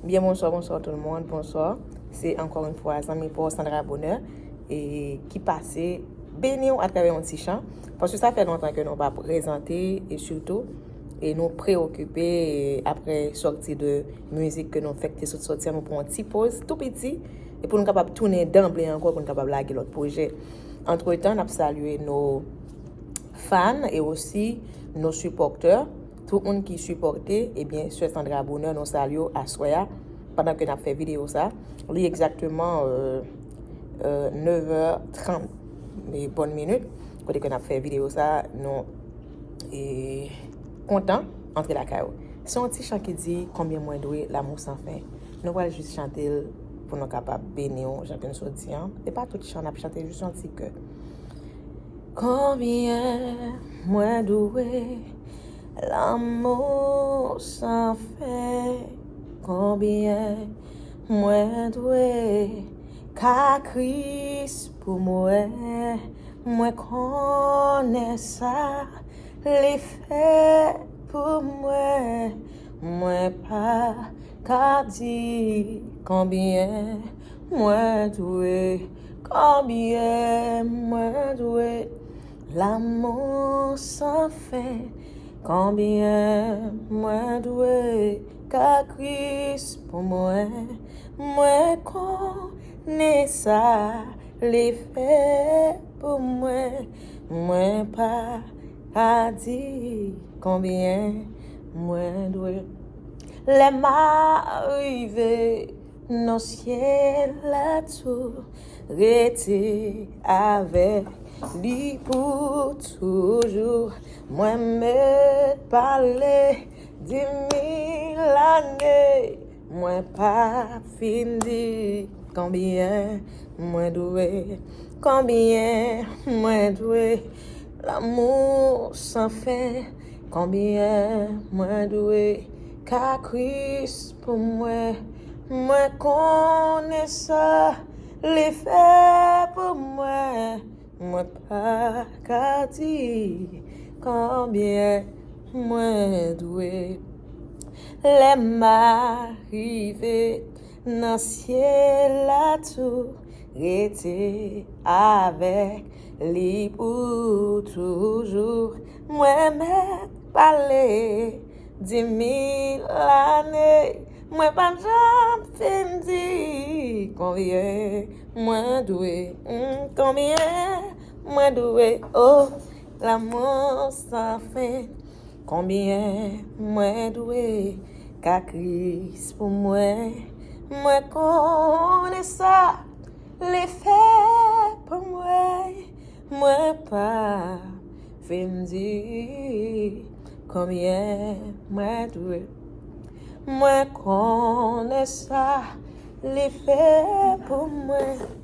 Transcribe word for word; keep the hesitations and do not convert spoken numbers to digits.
Byen bonswa, bonswa tout moun, bonswa. Se ankò yon fwa zanmi pa w Sandra Bonheur e ki pase beni w atravè yon ti chan. Paske sa fè lontan ke nou pa prezante e sitou e nou preokipe e apre sòti de mizik ke nou fèk te sot sòti an, nou pran yon ti poz tou piti e pou nou kapab tounen danble ankò pou nou kapab lage lòt pwojè. Antretan, n ap salye nou fan e osi nou sipòtè. Tout moun ki sipòte, ebyen, Sè Sandra Bonheur, nou salye w aswè a, pandan ke n ap fè videyo sa. Li egzakteman euh, euh, nev è trant, e bòn minit, kote ke n ap fè videyo sa, nou e kontan antre lakay ou. Se yon ti chan ki di, Konbyen mwen dwe, l'amour sans fin. Nou pral jis chante l pou nou kapab beni w, jan ke n sot di an. E pa tout chan n ap chante, jis yon ti kè. Konbyen mwen dwe, l'amour sans fin? Konbyen mwen dwe, ka Kris pou mwen? Mwen konnen sa li fè pou mwen. Mwen pa ka di konbyen mwen dwe, konbyen mwen dwe, l'amour sans fin. Konbyen mwen dwe, ka Kris pou mwen? Mwen konnen sa li fè pou mwen. Mwen pa ka di konbyen mwen dwe. Lè m a rive nan syèl la tou, rete avèk li pou toujou. Mwen mèt pale di mil lane, mwen pa fin di konbyen mwen dwe, konbyen mwen dwe, l'amour sans fin. Konbyen mwen dwe, ka Kris pou mwen? Mwen konnen sa li fè pou mwen. Mwen pa ka di konbyen mwen dwe. Lè m a rive nan syèl la tou, rete avèk li pou toujou. Mwen mèt pale di mil lane, mwen pa janm fin di konbyen mwen dwe, mm, konbyen mwen dwe, oh, l'amour sans fin. Konbyen mwen dwe, ka Kris pou mwen? Mwen konnen sa li fè pou mwen. Mwen pa fin di konbyen mwen dwe. Mwen konnen sa li fè pou mwen.